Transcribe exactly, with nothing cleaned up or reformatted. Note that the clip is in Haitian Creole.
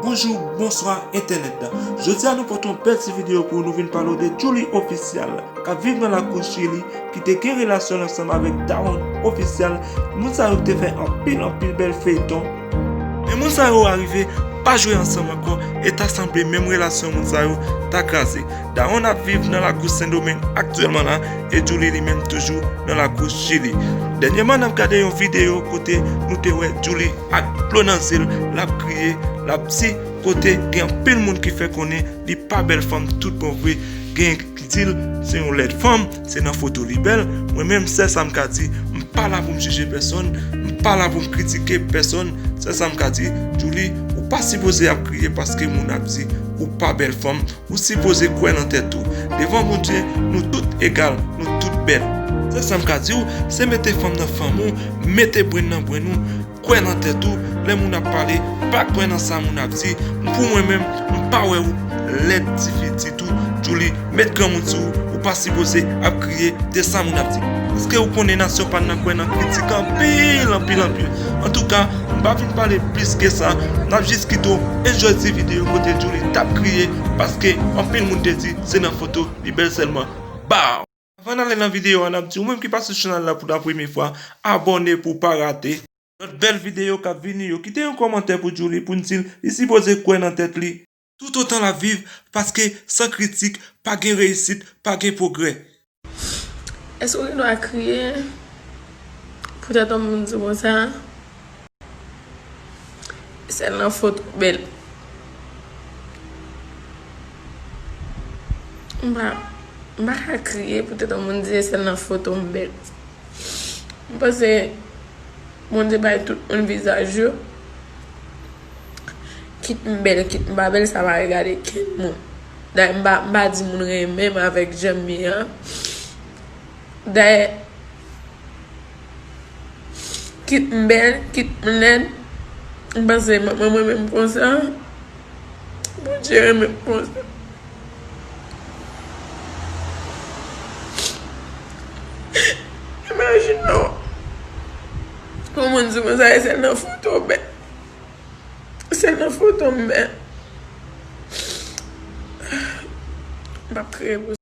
Bonjou, bonswa entènèt la. Jodi a nou pote yon bèl ti videyo pou nou vin pale w de Djouly Official k ap viv nan lakou Chili, ki te gen relasyon l ansanm avèk Dawonn Official. Moun sa yo te fè anpil anpil bèl feyton. Men moun sa yo arive pa jwe ansanm ankò, e ta sanble menm relasyon moun sa yo ta kraze. Dawonn ap viv nan lakou Sendomeng aktyèlman la, e Djouly li menm toujou nan lakou Chili. Dènyèman n ap gade yon videyo kote nou te wè Djouly ak dlo nan zye l, l ap kriye, l ap di kote gen anpil moun ki fè konnen li pa bèl fanm tout bon vre, gen k di l se yon lèd fanm, se nan foto li bèl. Mwen menm sèl sa m ka di, m pa la pou m jije pèsonn, m pa la pou m kritike pèsonn. Sèl sa m ka di, Djouly, ou pa sipoze ap kriye paske moun ap di ou pa bèl fanm. Ou sipoze kwè nan tèt ou. Devan Bondye, nou tout egal, nou tout bèl. Sèl sa m ka di w, se mete fanm nan fanm ou, mete brenn nan brenn ou, kwè nan tèt ou. Lè moun ap pale, pa kwè nan sa moun ap di. Pou mwen menm, m pa wè ou lèd tifi ditou. Djouly, met granmoun sou ou, ou pa sipoze ap kriye de sa moun ap di. Paske ou konnen nasyon pa n nan kwè nan kritik anpil, anpil, anpil. Antouka, m pa vin pale plis ke sa. N ap jis kite w enjoy ti videyo kote Djouly t ap kriye paske anpil moun te di se nan foto li bèl sèlman. Baw! Avan n ale nan videyo a, n ap di ou menm ki pa sou chanèl la pou la premye fwa, abòne pou w pa rate lòt bèl videyo k ap vini yo. Kite yon kòmantè pou Djouly pou n di l li sipoze kwè nan tèt li toutotan l ap viv, paske san kritik, pa gen reyisit, pa gen pwogrè. Èske w gen dwa kriye poutèt yon moun di w konsa? Sèl nan foto w bèl. M pa, m pa ka kriye poutèt yon moun di se sèl nan foto m bèl. M panse Bondye bay tout moun vizaj yo. Kit m bèl, kit m pa bèl, sa pa regade kenn moun. Dayè, m pa, m pa di moun renmen m avèk jan m ye a. Dayè, kit m bèl, kit m lèd, m panse manman m renmen m konsa. Bondye renmen m konsa. Imajine w. Yon moun di konsa, e sèl nan foto w bèl. Sèl nan foto m bèl. M p ap kriye pou